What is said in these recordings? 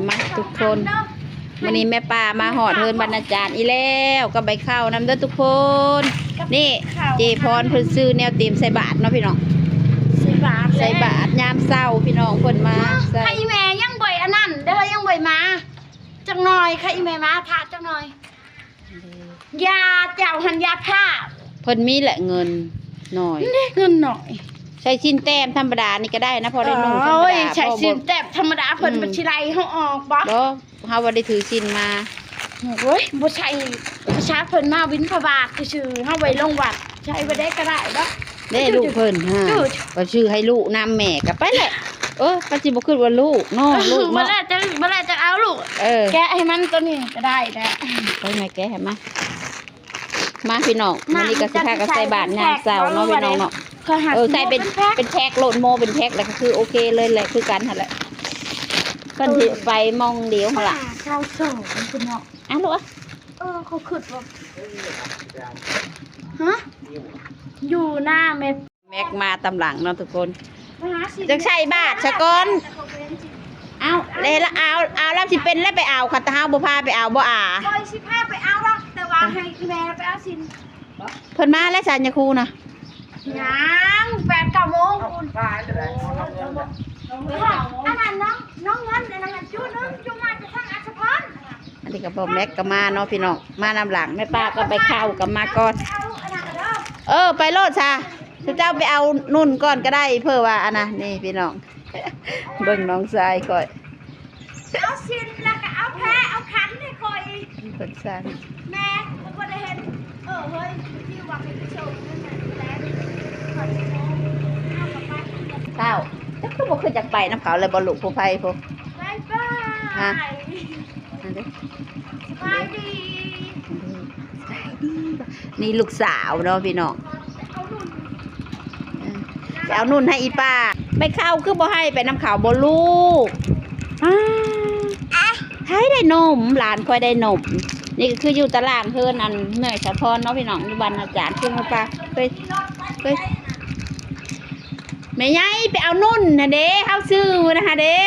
ມາທຸກຄົນ ມື້ນີ້ແມ່ປ້າມາຮອດເຮືອນບັນນາຈານອີກແລ້ວ ກັບໃບເຂົ້ານຳເດີທຸກຄົນ. ນີ້ເຈພອນເພິ່ນຊື້ແນວເຕັມໃສ່ບາດເນາະພີ່ນ້ອງ ໃສ່ບາດ ໃສ່ບາດຍາມເຊົ້າພີ່ນ້ອງ ເພິ່ນມາໃສ່. ຂ້າອີແມ່ຍັງບໍ່ອັນນັ້ນເດີ ຍັງບໍ່ມາ ຈັກໜ່ອຍ ຂ້າອີແມ່ມາຖ້າຈັກໜ່ອຍ. ຢ່າ ເຈົ້າຫັ້ນຢ່າພາດ ເພິ່ນມີແຫຼະເງິນໜ້ອຍ ເງິນໜ້ອຍ ໃຊ້ສິ້ນແຕ້ມທຳມະດານີ້ກໍໄດ້ນະ ພໍໄດ້ນຸ່ງທຳມະດາ. ໂອ້ຍ ໃຊ້ສິ້ນແຕ້ມທຳມະດາ ເພິ່ນມັນຊິໄລ່ເຮົາອອກບໍ່? ບໍ່ ເຮົາບໍ່ໄດ້ຖືສິ້ນມາ. ໂອ້ຍ ບໍ່ໃສ່ ພາສາເພິ່ນມາບິນທະບາດຊື່ໆ ເຮົາໄວ້ລົງວັດ ໃສ່ບໍ່ໄດ້ກໍໄດ້ດອກ. ເດ້ລູກເພິ່ນຫາ ກໍຊື້ໃຫ້ລູກນຳ ແມ່ກໍໄປແຫຼະ. ເອີ ກໍຊິບໍ່ຄິດວ່າລູກເນາະ ລູກເນາະ ບໍ່ແລ້ວຈັ່ງ ບໍ່ແລ້ວຈັ່ງເອົາລູກ. ເອີ ແກະໃຫ້ມັນຕົວນີ້ກໍໄດ້ແຫຼະ ໄປແມ່ແກະໃຫ້ມາ. ມາພີ່ນ້ອງ ມື້ນີ້ກໍຊິພາກັນໃສ່ບາດຍາມເຊົ້າເນາະພີ່ນ້ອງເນາະ. ເອີ ໃສ່ເປັນ ເປັນແພັກໂລດ ໂມເປັນແພັກ ແລ້ວກໍຄືໂອເຄເລີຍແຫຼະ ຄືກັນຫັ້ນແຫຼະ. ເພິ່ນຊິໄປມອງດຽວຫັ້ນລະ ຊາວສອງພີ່ນ້ອງ. ອ່ະລູກ ເອີ ເຂົາຄິດວ່າ ຮະ ຢູ່ໜ້າແມ່ ແມັກມາຕາມຫຼັງເນາະທຸກຄົນ. ຈັ່ງໃສ່ບາດສາກ່ອນ. ເອົາ ເດ້ລະ ເອົາ ເອົາ ລາວຊິເປັນແລ້ວໄປເອົາ ຄັນແຕ່ເຮົາບໍ່ພາໄປເອົາບໍ່ອາ. ຂ້ອຍຊິພາໄປເອົາດອກ ແຕ່ວ່າໃຫ້ອີແມ່ໄປເອົາສິນ. ເພິ່ນມາແລ້ວ ສັນຍາຄູນະ ຍັງ ແປດເກົ້າໂມງພຸ້ນ. ອັນນັ້ນນ້ອງ ນ້ອງເງິນ ອັນນັ້ນຈຸໜຶ່ງ ຈຸມາຈາກທາງອັດສະພອນ. ອັນນີ້ກໍພໍ່ແມັກກໍມາເນາະພີ່ນ້ອງ ມານຳຫຼັງ ແມ່ປ້າກັບໃບເຂົ້າກໍມາກ່ອນ. ເອີ ໄປໂລດຊະ ເຈົ້າໄປເອົານຸ່ນກ່ອນກໍໄດ້ ເພື່ອວ່າອັນນະ ນີ້ພີ່ນ້ອງ ເບິ່ງນ້ອງຊາຍຂ້ອຍ ເອົາສິນ ແລ້ວກໍເອົາແພ ເອົາຂັນໃຫ້ຂ້ອຍ. ເພິ່ນສັ່ງ ແມ່ກໍບໍ່ໄດ້ເຫັນ. ເອີ ເຮີ້ຍ ທີ່ວ່າໄປສົ່ງນັ້ນນະ ແລ້ວຂ້ອຍຊິໂທຫາເຂົາໄປ. ເຈົ້າ ເຈົ້າຄືບໍ່ຄືຢາກໄປນຳເຂົາແລ້ວບໍ່ ລູກຜູ້ໃຜພຸ້ນ? ບາຍບາຍ ຮະ ອັນເດ້ ສະບາຍດີ ສະບາຍດີ. ນີ້ລູກສາວເນາະພີ່ນ້ອງ ເອີ ໄປເອົານຸ່ນໃຫ້ອີປ້າ. ໄປເຂົ້າຄືບໍ່ໃຫ້ໄປນຳເຂົາບໍ່ລູກ? ອ້າ ໃຜໄດ້ນົມ ຫຼານຂ້ອຍໄດ້ນົມ. ນີ້ກໍຄືຢູ່ຕາລ່າງເຮືອນອັນແມ່ສາວພອນເນາະພີ່ນ້ອງ ຢູ່ບ້ານອາຈານ ຄືມາປາ ເອີຍ ເອີຍ. ແມ່ໃຫຍ່ໄປເອົານຸ່ນຫັ້ນເດ້ ເຮົາຊື້ນະຫັ້ນເດ້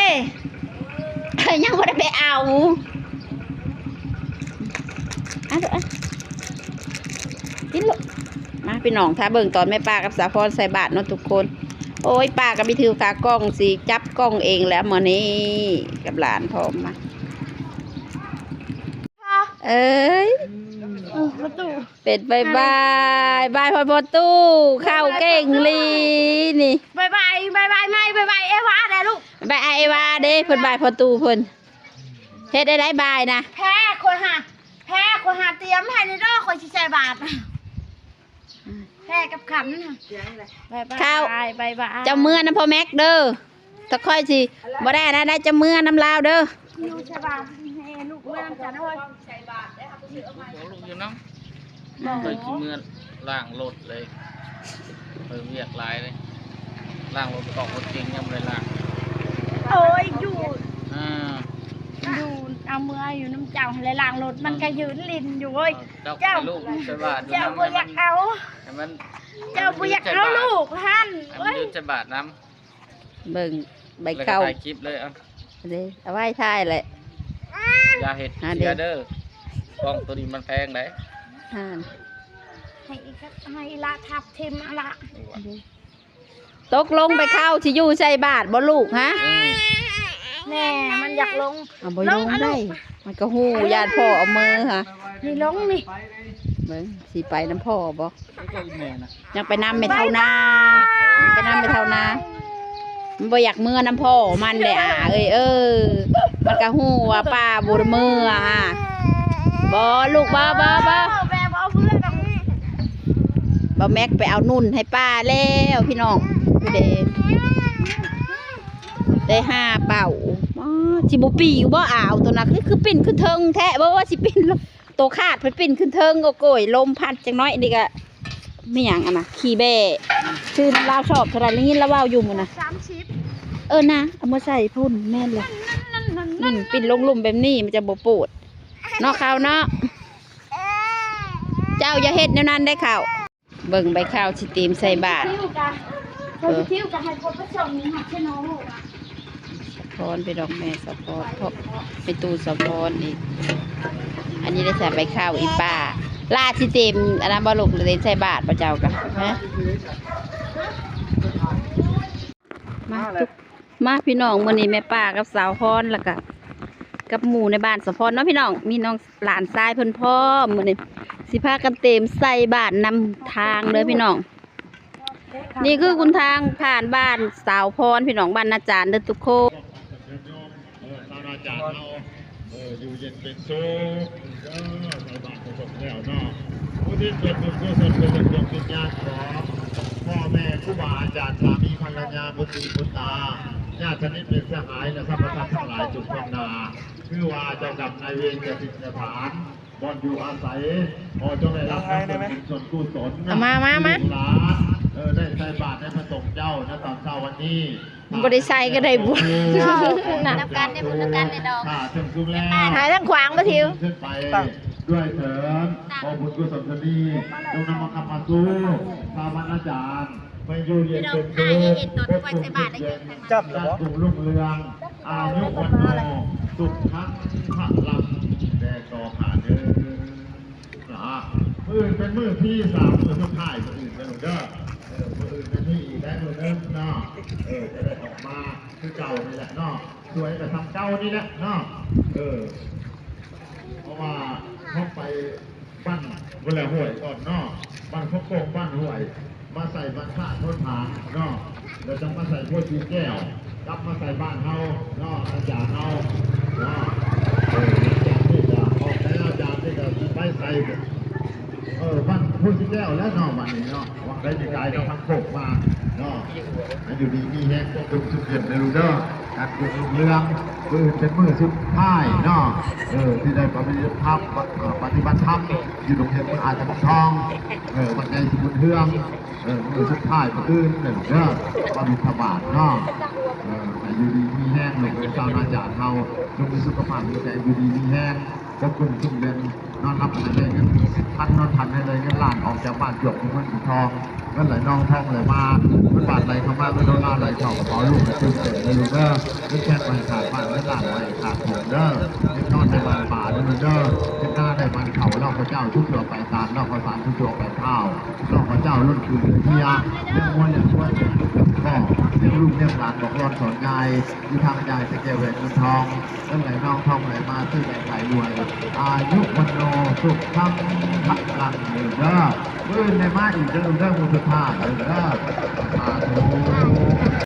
ຍັງບໍ່ໄດ້ໄປເອົາ. ເອົາລູກ ເອົາ ກິນລູກ. ມາພີ່ນ້ອງ ຖ້າເບິ່ງຕອນແມ່ປ້າກັບສາວພອນໃສ່ບາດເນາະທຸກຄົນ. ໂອ້ຍ ປ້າກໍໄປຖືຂາກ້ອງ ຊິຈັບກ້ອງເອງແລ້ວມື້ນີ້ ກັບຫຼານພ້ອມມາ. ເອີຍ ເອີ ພໍ່ຕູ້ ເປັນບາຍບາຍ ບາຍພໍ່ຕູ້ ເຂົ້າເກັ່ງລີນີ້. ບາຍບາຍ ບາຍບາຍ ໄມ້ ບາຍບາຍເອວາແດ່ລູກ. ບາຍເອວາເດ້ ເພິ່ນບາຍພໍ່ຕູ້ເພິ່ນ. ເຮັດໄດ້ໄດ້ບາຍນະ ແພ້ຂ້ອຍຫາ ແພ້ຂ້ອຍຫາຕຽມໃຫ້ນີ້ເດີ ຂ້ອຍຊິໃສ່ບາດ ແພ້ກັບຂັນ. ບາຍບາຍ ເຂົ້າ ບາຍບາຍ ເຈົ້າເມືອນຳພໍ່ແມັກເດີ. ຖ້າຂ້ອຍຊິບໍ່ໄດ້ອັນນັ້ນໄດ້ ເຈົ້າເມືອນຳລາວເດີ. ຢູ່ໃສບາດ ໃຫ້ລູກເມືອນຳກັນເດີ. ລູກຢູ່ນຳ ຂ້ອຍຊິເມືອລ້າງລົດເລີຍ ຂ້ອຍວຽກຫຼາຍເລີຍ ລ້າງລົດ ອອກລົດເກັງຍັງບໍ່ໄດ້ລ້າງ. ໂອ້ຍ ຢູ່ ອ່າ ຢູ່ ເອົາເມືອຢູ່ນຳເຈົ້າຫັ້ນແຫຼະ ລ້າງລົດ ມັນກໍຢືນຫຼິ້ນຢູ່ເວີຍ. ເຈົ້າ ເຈົ້າ ລູກໃສບາດ ເຈົ້າບໍ່ຢາກເອົາ ໃຫ້ມັນ ເຈົ້າບໍ່ຢາກເອົາລູກຫັ້ນ ໃຫ້ມັນຢູ່ໃສບາດນຳ. ເບິ່ງໃບເຂົ້າ ແລ້ວກໍຖ່າຍຄລິບເລີຍ ເອົາ ເດ້ ເອົາໄວ້ທ້າຍແຫຼະ. ຢ່າເຮັດເສຍເດີ ກ້ອງໂຕນີ້ມັນແພງໃດ. ຫັ້ນ ໃຫ້ອີກ ໃຫ້ອີ່ຫຼ້າທັບຖິ້ມເອົາລະ. ເດ້ ຕົກລົງໃບເຂົ້າຊິຢູ່ໃສ່ບາດບໍ່ລູກ ຮະ? ອືມ ແມ່ມັນຢາກລົງ. ເອົາ ບໍ່ລົງໄດ້ ມັນກໍຮູ້ ຢ້ານພໍ່ເອົາມື ຮະ. ນີ້ລົງນີ້ ເບິ່ງ ຊິໄປນຳພໍ່ບໍ່? ຍັງໄປນຳແມ່ເຖົ້ານາ ໄປນຳແມ່ເຖົ້ານາ. ມັນບໍ່ຢາກເມືອນຳພໍ່ມັນເດ້ ອາເອີຍ ເອີ ມັນກະຮູ້ວ່າປ້າບໍ່ໄດ້ເມືອ ອາ ບໍ່ລູກ ບໍ່ ບໍ່ ບໍ່ ແມ່ບໍ່ເມືອດອກ. ບໍ່ແມັກໄປເອົານຸ່ນໃຫ້ປ້າແລ້ວພີ່ນ້ອງ ເດ້ ໄດ້ຫ້າເປົາ. ອໍ ຊິບໍ່ປິວບໍ່? ອາວ ໂຕນັ້ນຄື ຄືປິ່ນຂຶ້ນເທິງແທ້ ບໍ່ວ່າຊິປິ່ນ ໂຕຂາດໄປປິ່ນຂຶ້ນເທິງ. ໂອ້ໂກຍ ລົມພັດຈັກໜ້ອຍນີ້ກະ ມີຫຍັງອັນນະ ຂີ້ແບ້. ຊື້ນຳລາວຊອບເທົ່າໃດ ໄດ້ຍິນລາວເວົ້າຢູ່ມື້ນະ ສາມສິບ. ເອີນະ ເອົາມາໃສ່ພຸ້ນ ແມ່ນແຫຼະ. ນີ້ ປິ່ນລົງລຸ່ມແບບນີ້ ມັນຈະບໍ່ປວດເນາະ ເຂົ້າເນາະ. ເຈົ້າຢ່າເຮັດແນວນັ້ນໄດ໋ ເຂົ້າ. ເບິ່ງໃບເຂົ້າຊິຕີມໃສ່ບາດ. ເອີ ເອີ ໃຫ້ຄົນໄປສົ່ງນີ້ຫາຊະໂນ. ອນ ພີ່ນ້ອງ ແມ່ສາວພອນ ເພາະແມ່ຕູ້ສາວພອນອີກ. ອັນນີ້ໄດ້ໃສ່ໃບເຂົ້າອີກປ້າ ລາຊິເຕັມອັນນັ້ນບໍ່ລູກ ເຕັມໃສ່ບາດບໍ່ເຈົ້າກະ ຮະ? ມາທຸກ ມາພີ່ນ້ອງ ມື້ນີ້ແມ່ປ້າກັບສາວພອນ ແລ້ວກະກັບໝູ່ໃນບ້ານສາວພອນເນາະພີ່ນ້ອງ ມີນ້ອງຫຼານຊາຍເພິ່ນພ້ອມ ມື້ນີ້ຊິພາກັນເຕັມໃສ່ບາດນຳທາງເດີພີ່ນ້ອງ. ນີ້ຄືຄຸນທາງຜ່ານບ້ານສາວພອນ ພີ່ນ້ອງ ບ້ານນາຈານເດີທຸກຄົນ. ເອີ ຊາວນາຈານເຮົາ ເອີ ຢູ່ເຢັນເປັນສຸກເດີ ໃສ່ບາດໃຫ້ຄົບແລ້ວເນາະ. ອຸທິດສ່ວນບຸນກຸສົນເພື່ອດວງວິນຍານຂອງພໍ່ແມ່ ຄູບາອາຈານ ສາມີພັນລະຍາ ບຸດຕີບຸດຕາ ຍາດສະໜິດມິດສະຫາຍ ແລະ ສັບພະສັດທັງຫຼາຍທຸກຄົນນາ ຄືວ່າເຈົ້າກຳນາຍເວນ ສະຖິດສະຖານ ບ່ອນຢູ່ອາໄສ ຂໍຈົ່ງໄດ້ຮັບນຳສ່ວນບຸນສ່ວນກຸສົນ ເອົາມາ ມາ ມາ ລູກຫຼານ ເອີ ໄດ້ໃສ່ບາດໃຫ້ພະສົງເຈົ້າໃນຕອນເຊົ້າວັນນີ້ ບໍ່ໄດ້ໃສ່ກໍໄດ້ບຸນ ນຳກັນ ໄດ້ບຸນນຳກັນແນ່ດອກ ຖ້າເຖິງສຸດແລ້ວ ຫາຍທາງຂວາງບໍ່ທິວ ຂຶ້ນໄປດ້ວຍເທີນ ຂໍບຸນກຸສົນສ່ວນນີ້ ຈົ່ງນຳມາຄ້ຳມາຊູ ພາບັນນາຈານ ໃຫ້ຢູ່ເຢັນເປັນສຸກ ພົບຄຸນສຸກເຢັນ ຈ້ຳລະບໍ່ ລຸ່ງເຮືອງ ອາຍຸວັນໂນ ສຸຂັງພະລັງ ແດ່ຕໍ່ຂ້າເດີ. ນະ ມື້ອື່ນເປັນມື້ທີສາມ ມື້ສຸດທ້າຍ ມື້ອື່ນເດີລູກເດີ ເອີ ມື້ອື່ນເປັນມີອີກໄດ້ມື້ໜຶ່ງເນາະ ເອີ ຈະໄດ້ອອກມາຄືເກົ່ານີ້ແຫຼະເນາະ ສວຍກໍສ່ຳເກົ່ານີ້ແຫຼະເນາະ ເອີ ເພາະວ່າເຮົາໄປບ້ານພຸ້ນແຫຼະ ຫ້ວຍກ່ອນເນາະ ບ້ານໂຄກໂກງ ບ້ານຫ້ວຍ ມາໃສ່ວັດພະໂພນຜາງເນາະ ແລ້ວຈັ່ງມາໃສ່ໂພສີແກ້ວ ກັບມາໃສ່ບ້ານເຮົາເນາະ ອາຈານເຮົາເນາະ ເອີ ອາຈານນີ້ກະອອກແລ້ວ ອາຈານນີ້ກະຊິໄປໃສ່ ເອີ ບ້ານໂພສີແກ້ວແລ້ວເນາະ ບັດນີ້ເນາະ ຫວັງໄດ້ຊິກາຍຈາກທາງໂຄກມາເນາະ ໃຫ້ຢູ່ດີມີແຮງ ຄວາມສຸກເຢັນເດີລູກເດີ ການເກີດລຸ່ງເຮືອງ ມື້ອື່ນເປັນມື້ສຸດທ້າຍເນາະ ເອີ ທີ່ໄດ້ປະຕິບັດທຳ ເອີ ປະຕິບັດທຳຢູ່ໂຮງຮຽນເມືອງອາດຕະເມືອງທອງ ເອີ ວັດໃຫຍ່ສະບຸນເຮືອງ ເອີ ມື້ສຸດທ້າຍມື້ອື່ນເດີລູກເດີ ມາບິນທະບາດເນາະ ເອີ ໃຫ້ຢູ່ດີມີແຮງລູກເອີຍ ຊາວນາຈານເຮົາ ຈົ່ງມີສຸຂະພາບດີແຮງ ຢູ່ດີມີແຮງ ຄົບຄຸນສຸກເຢັນ ນອນຫຼັບໃຫ້ໄດ້ເງິນພັນ ນອນຝັນໃຫ້ໄດ້ເງິນລ້ານ ອອກຈາກບ້ານຈວກເງິນທອງ ເງິນໄຫຼນອງທອງໄຫຼມາ ເງິນບາດໄຫຼເຂົ້າມາ ເງິນໂດລາໄຫຼເຂົ້າກະເປົາລູກໃຫ້ຕື່ມເຕັມເດີລູກເດີ ເງິນແຄນບໍ່ໃຫ້ຂາດບ້ານ ເງິນລ້ານບໍ່ໃຫ້ຂາດຖົງເດີ ເຮັດນອນໄດ້ໝານປາເດີລູກເດີ ເຮັດນາໄດ້ໝານເຂົ້າ ລອກເຂົ້າເຈົ້າຊຸກຕົວໄປຕານ ລອກເຂົ້າສານຊຸກຕົວໄປພ້າວ ລອກເຂົ້າເຈົ້າລົ້ນຄືເຮືອ ລ້ຽງງົວລ້ຽງຄວາຍເປັນລູກເປັນພໍ່ ລ້ຽງລູກລ້ຽງຫຼານບອກລອນສອນຍາຍ ຢູ່ທາງຍາຍສະແກ້ວແຫວນເງິນທອງ ເງິນໄຫຼນອງທອງໄຫຼມາ ຊື້ໄດ້ຂາຍລວຍ ອາຍຸວັນໂນ ສຸຂັງພະລັງເດີ ມື້ອື່ນໄດ້ມາອີກເດີ ມື້ສຸດທ້າຍເດີ ສາທຸ.